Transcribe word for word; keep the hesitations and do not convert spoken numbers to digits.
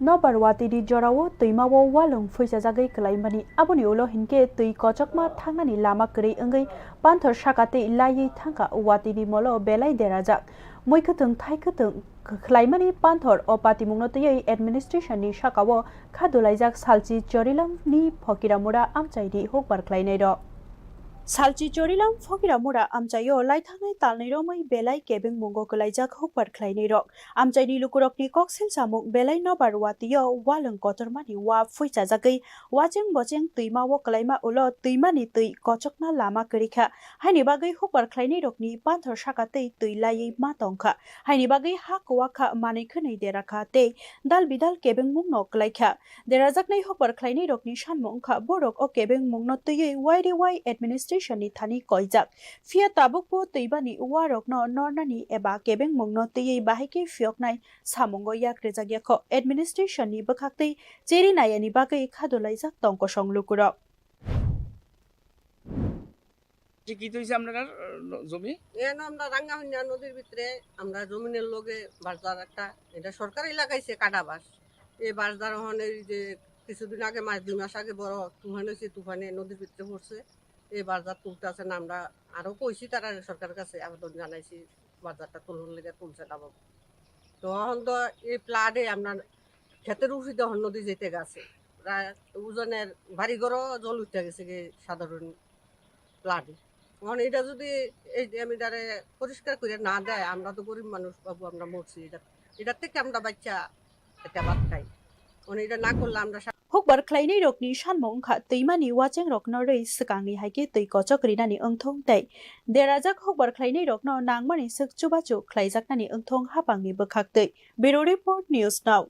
Nobar watini jorao twimao walwng phuichajagwi kwlaimani, aboni ulo hinkhe twi kochokma thangnani lama kwrwi wngwi panthor saka tei laiwi thangkha. Watini molo belai derajak, mui kwthwng thai kwthwng khlaimani panthor o patimungno twiwi administration ni sakao kha dulaijak Salchi Chorilam ni Phokiramura amchaini hukbar khlainairok. Salchi Chorilam Phokiramura amchaio laithangnai talnwi romwi belai kebengmungo kwlaijak hukbar khlainairok. Amchaini lukurokni kok selsamung belai nobar watio walwng kotormani wa phuichajagwi wacheng bocheng twimao kwlaima ulo twimani twi kochokna lama kwrwikha. Haini bagwi hukbar khlainairokni panthor saka tei twi laiwi ma tongkha. Haini bagwi ha kwakha manwi khwnwi derakha tei dal bidal kebengmungno kwlaikha. Derajaknai hukbar khlainairokni sanmung wngkha borok o kebengmungno twiwi Y D Y administration ni thani koijak. Phiya tabukbo twibani uarokno nornani eba kebengmungno twiwi bahaikhe phiyoknai samungo yak rwjakya kho. Administration ni bwkhaktwi cheri nayani bagwi kha dulaijak tong kosong lukurok. যে কি হয়েছে আপনার, আহ, জমি? এন আমরা রাঙ্গাহুইনা নদীর ভিতরে আমরা জমিনের লগে বাজার একটা, এটা সরকারই লাগাইছে কাটা বাঁশ। এই বাজার ওখানে এই যে কিছুদিন আগে, মাস দুই মাস আগে বড় তুফান হয়েছে, তুফানে নদীর ভিতরে পড়ছে। এই বাজার তুলতে আছে না, আমরা আরো কইছি, তারা সরকারের কাছে আবেদন জানাইছি, বাজারটা তুলন লেগে তুলছে না বাবু। তো এখন তো এই ফ্লাডে আমরা ক্ষেতের উপরে দিয়ে নদী যেতে গেছে, প্রায় উজানের বাড়িঘরও জল উঠে গেছে গিয়ে সাধারণ ফ্লাডে। এখন এটা যদি এই ড্যাম এটারে পরিষ্কার করে না দেয়, আমরা তো গরিব মানুষ বাবু, আমরা মরছি। এটা, এটার থেকে আমরা বাচ্চা একটা বাদ খাই। মানে এটা না করলে আমরা সা- Hukbar khlainairokni sanmung wngkha twimani wachengrokno rwi swkangni hai khe twi kochok rinani wngthung tei derajak hukbar khlainairokno nangmani swk chubachu khlaijaknani wngthung hapangni bwkhaktwi. Bureau Report, News Now.